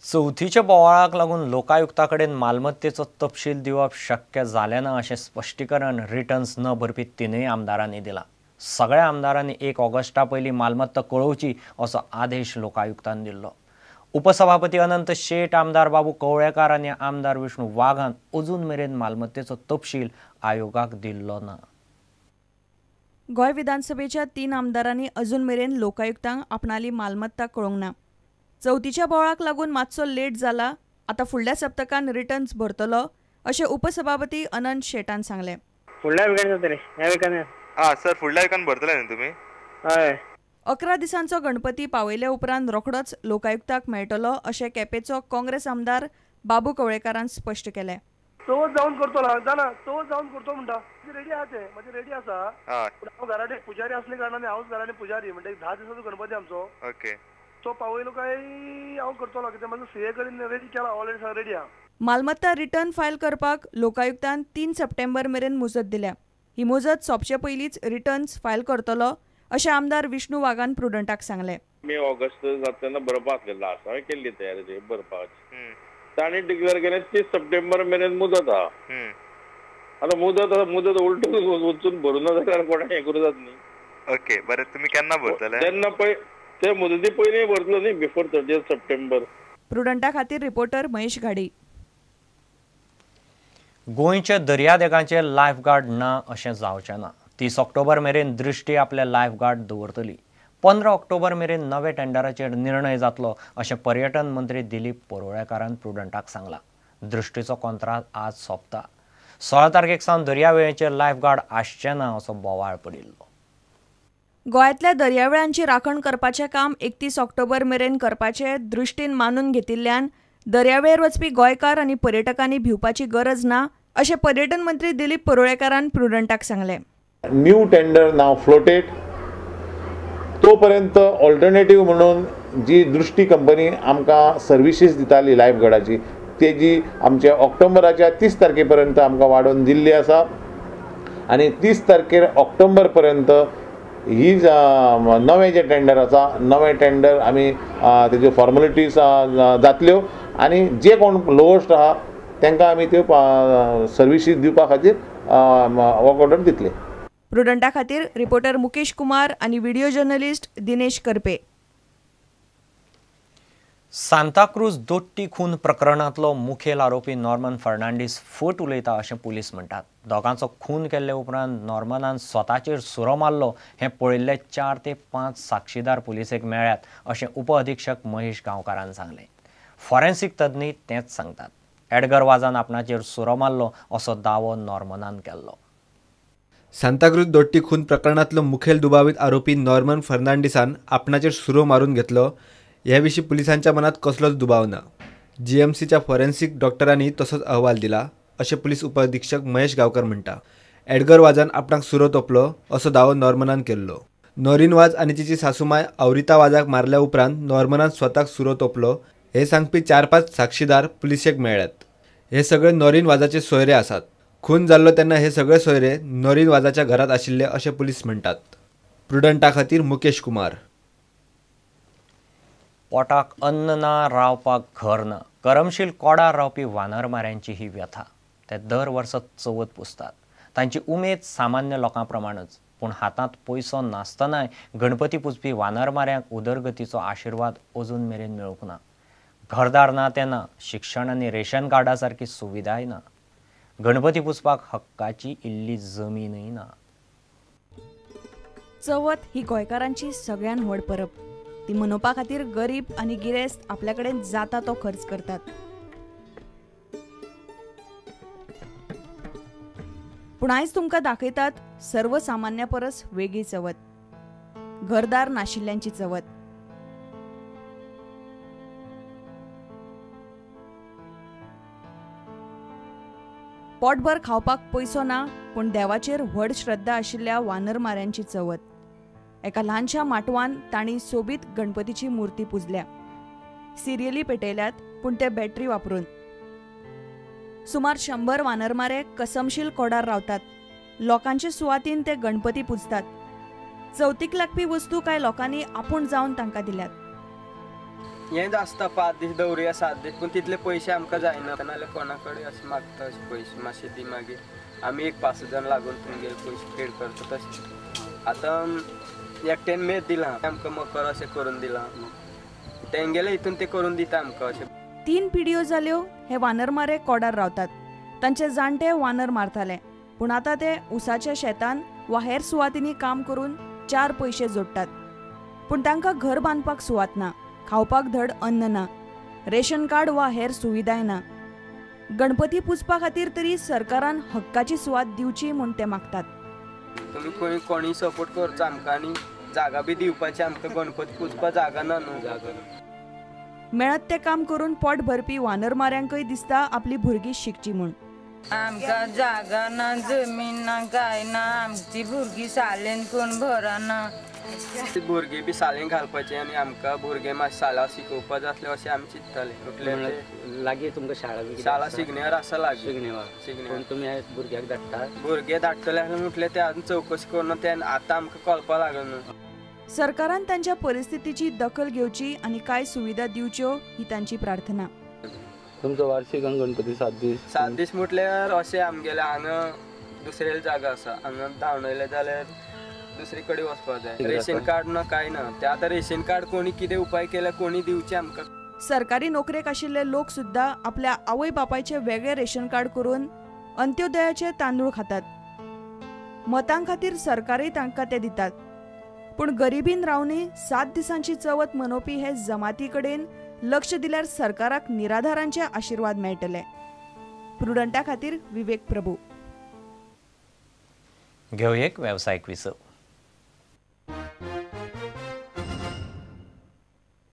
चवथीच्या बोवाळाक लागून लोकायुक्ता कडेन मालमत्तेचो तपशील दिवप शक्य जालें ना अशें स्पश्टीकरण रिटर्न्स न भरपी तिनूय आमदारांनी दिलां. सगळ्या आमदारांनी 1 ऑगस्टा पयलीं मालमत्ता कळोवची असो आदेश लोकायुक्तान दिल्लो. उपसभापती अनंत शेट, आमदार बाबू कवळेकार आनी आमदार विष्णू वाघान अजून मेरेन मालमत्तेचो तपशील आयोगाक दिल्लो ना. गोंय विधानसभेच्या 3 आमदारांनी अजून मेरेन लोकायुक्तांक आपणाली मालमत्ता कळोवंक ना. चवथीच्या बोवाळाक लागून मातसो लेट जाला, आतां फुडल्या सप्तकान रिटर्न्स भरतलो अशें उपसभापती अनंत शेटान सांगलें. फुडल्या विकान जातलें, ह्या विकान हां सर, फुडल्या विकान भरतले न्ही तुमी? हय. 11 दिसांचो गणपती पावयल्या उपरांत रोखडोच लोकायुक्ताक मेळटलो अशें केपेंचो काँग्रेस आमदार बाबू कवळेकारान स्पश्ट केलें. चवथ जावन करतलो जाणा, चवथ जावन करतो म्हणटा, रेडी आहा ते, म्हणजे रेडी आसा. पूण हांव घरा कडेन पुजारी आसले कारणान हांवच घरा कडेन पुजारी, म्हणटा 10 दिसांचो गणपती आमचो. ओके, तो पावयलो काय हांव करतलो, कित्याक म्हजो सीए कडेन रेडी केला, ऑलरेडी सगळें रेडी आहा. मालमत्ता रिटर्न फायल करपाक लोकायुक्तान 3 सप्टेंबर मेरेन मुजत दिल्या. ही मुजत सोंपचे पयलींच रिटर्न्स फायल करतलो अशें आमदार विष्णू वाघान प्रुडंटाक सांगलें. मे ऑगस्ट जाता तेन्ना भरपा आसलें लास्ट, हांवें केल्ली तयारी भरपाची. तांणी डिक्लेअर केलें 30 सप्टेंबर मेरेन मुदत आहा. आतां मुदत आसा, मुदत उलटून वचून भरूं ना जाल्यार कोणाक हें करूं जाता न्ही. ओके, बरें, तुमी केन्ना भरतले? तेन्ना पळय ते मुदती पयलीं भरतलो न्ही, बिफोर 30 सप्टेंबर. प्रुडंटा खातीर रिपोर्टर महेश घाडी. गोंयच्या दर्यादेगांचेर लायफगार्ड ना अशें जावचें ना. 30 ऑक्टोबर मेरेन दृश्टी आपले लायफगार्ड दवरतली. 15 ऑक्टोबर मेरेन नवे टेंडराचेर निर्णय जातलो अशें पर्यटन मंत्री दिलीप परुळेकारान प्रुडंटाक सांगलां. दृश्टीचो कोंत्राद आज सोंपता. 16 तारखेक सावन दर्यावेळेचेर लायफगार्ड आसचे ना असो बोवाळ पडिल्लो. गोंयांतल्या दर्यावेळांची राखण करपाचें काम 31 ऑक्टोबर मेरेन करपाचें दृश्टीन मानून घेतिल्ल्यान दर्यावेळेर वचपी गोंयकार आनी पर्यटकांनी भिवपाची गरज ना अशें पर्यटन मंत्री दिलीप परुळेकारान प्रुडंटाक सांगलें. न्यू टेंडर नाव फ्लोटेड, तोपर्यंत ऑल्टरनेटीव म्हणून जी दृश्टी कंपनी आमकां सर्विसीस दिताली लायफगार्डाची, तेजी आमच्या ऑक्टोबराच्या 30 तारखे पर्यंत आमकां वाडोवन दिल्ली आसा. आनी 30 तारखेर ऑक्टोबर पर्यंत ही नवें जें टेंडर आसा, नवें टेंडर आमी तेज्यो फॉर्मेलिटीज जातल्यो आनी जे कोण लोवस्ट आहा तांकां आमी त्यो सर्विसीस दिवपा खातीर वर्क ऑर्डर दितले. प्रुडंटा खातीर रिपोर्टर मुकेश कुमार आनी व्हिडिओ जर्नलिस्ट दिनेश करपे. सांताक्रूज दोट्टी खून प्रकरणांतलो मुखेल आरोपी नॉर्मन फर्नांडीस फट उलयता अशें पुलीस म्हणटात. दोगांचो खून केल्ले उपरांत नॉर्मनान स्वताचेर सुरो मारलो हें पळयल्ले 4 ते 5 साक्षीदार पुलिसेक मेळ्ळ्यात अशें उपअधिक्षक महेश गांवकारान सांगलें. फॉरेन्सिक तज्ञ तेंच सांगतात. एडगर वाजान आपणाचेर सुरो मारलो असो दावो नॉर्मनान केल्लो. सांताक्रूज दोट्टी खून प्रकरणांतलो मुखेल दुबावीत आरोपी नॉर्मन फर्नांडीसान आपणाचेर सुरो मारून घेतलो हे विशीं पुलिसांच्या मनात कसलोच दुबाव ना. जीएमसीच्या फॉरेन्सिक डॉक्टरांनी तसोच अहवाल दिला अशें पुलीस उपअधिक्षक महेश गांवकर म्हणटा. एडगर वाजान आपणाक सुरो तोपलो असो दावो नॉर्मनान केल्लो. नॉरीन वाज आनी तिची सासूमाय आवरिता वाजाक मारल्या उपरांत नॉर्मनान स्वताक सुरो तोपलो हे सांगपी 4-5 साक्षीदार पुलिसेक मेळ्ळ्यात. हे सगळे नॉरीन वाजाचे सोयरे आसात. खून जाल्लो तेन्ना हे सगळे सोयरे नॉरीन वाजाच्या घरात आशिल्ले अशें पुलीस म्हणटात. प्रुडंटा खातीर मुकेश कुमार. पोटाक अन्न ना, रावपाक घर ना, करमशील कोडार रावपी वानरमाऱ्यांची ही व्यथा. ते दर वर्सा चवथ पुजतात. तांची उमेद सामान्य लोकां प्रमाणच, पूण हातांत पयसो नासतनाय गणपती पुजपी वानरमाऱ्यांक उदरगतीचो आशिर्वाद अजून मेरेन मेळूंक ना. घरदार ना तें ना, शिक्षण आनी रेशन कार्डा सारकी सुविधाय ना, गणपती पुजपाक हक्काची इल्ली जमीनय ना. चवथ ही गोंयकारांची सगळ्यान व्हड परब. ती मनोवपा खातीर गरीब आनी गिरेस्त आपल्या कडेन जाता तो खर्च करतात. पूण आयज तुमकां दाखयतात सर्वसामान्या परस वेगळी चवथ, घरदार नाशिल्ल्यांची चवथ. पोटभर खावपाक पयसो ना, पूण देवाचेर व्हड श्रद्धा आशिल्ल्या वानरमाऱ्यांची चवथ. एका ल्हानशा माटवान तांणी सोबीत गणपतीची मूर्ती पुजल्या. सिरियली पेटयल्यात, पूण ते बॅटरी वापरून. सुमार 100 वानरमारे कसमशील कोडार रावतात. लोकांचे सुवातीन ते गणपती पुजतात. चवथीक लागपी वस्तू कांय लोकांनी आपूण जावन तांकां दिल्यात. हेंच आसता 5 दीस दवरुया 7 दीस, पूण तितले पयशे आमकां जायना. नाल्यार कोणा कडेन अशें मागता अशे पयशे मातशे दी, मागीर आमी एक 5 जाण लागून तुमगेले पयशे पेड करता तशें. आतां एकट्यान मेद दिलां आमकां, मकर अशें करून दिलां तेंगेले हितून ते करून दिता आमकां अशें. 3 पिढयो जाल्यो हे वानरमारे कोडार रावतात. तांचे जाणटे वानर मारताले, पूण आतां ते उसाच्या शेतान वा हेर सुवातींनी काम करून 4 पयशे जोडटात. पूण तांकां घर बांदपाक सुवात ना, खावपाक धड अन्न ना, रेशन कार्ड वा हेर सुविधाय ना. गणपती पुजपा खातीर तरी सरकारान हक्काची सुवात दिवची म्हूण ते मागतात. तुमी खंय कोणी सपोर्ट करचो आमकां आनी जागा बी दिवपाची आमकां, गणपती पुजपा जागा ना न्हू. जागा मेळत तें काम करून पोट भरपी वानरमाऱ्यांकय दिसता आपली भुरगीं शिकची म्हूण. आमकां जागा ना, जमीन ना, काय ना, आमची भुरगीं शाळेन कोण भरना. भुरगीं बी शाळेन घालपाचें आनी आमकां भुरगे मातशें शाळा शिकोवपा जाय आसलें अशें आमी चिंतताले. लागीं तुमकां शाळा शाळा सिग्नेर आसा लागीं, सिग्नेर. तुमी भुरग्याक धाडटा? भुरगे धाडटले आसले म्हटलें ते अजून चवकशी करून ते आतां आमकां कळपा लागलें न्हू. सरकारान तांच्या परिस्थितीची दखल घेवची आनी कांय सुविधा दिवच्यो ही तांची प्रार्थना. तुमचो वार्षिक गणपती 7 दीस? 7 दीस म्हटल्यार अशें आमगेले हांगा दुसरे जागा आसा, हांगा धांवडयले जाल्यार दुसरे कडेन वचपाक जाय. रेशन कार्ड ना काय ना, ते आतां रेशन कार्ड कोणी कितें उपाय केल्यार कोणी दिवचे आमकां. सरकारी नोकरेक आशिल्ले लोक सुद्दां आपल्या आवय बापायचे वेगळे रेशन कार्ड करून अंत्योदयाचे तांदूळ खातात. मतां खातीर सरकारय तांकां ते दितात, पूण गरिबीन रावनी 7 दिसांची चवथ मनोवपी हे जमाती कडेन लक्ष दिल्यार सरकाराक निराधारांचे आशिर्वाद मेळटले. प्रुडंटा खातीर विवेक प्रभू. घेवया एक वेवसायीक विसव.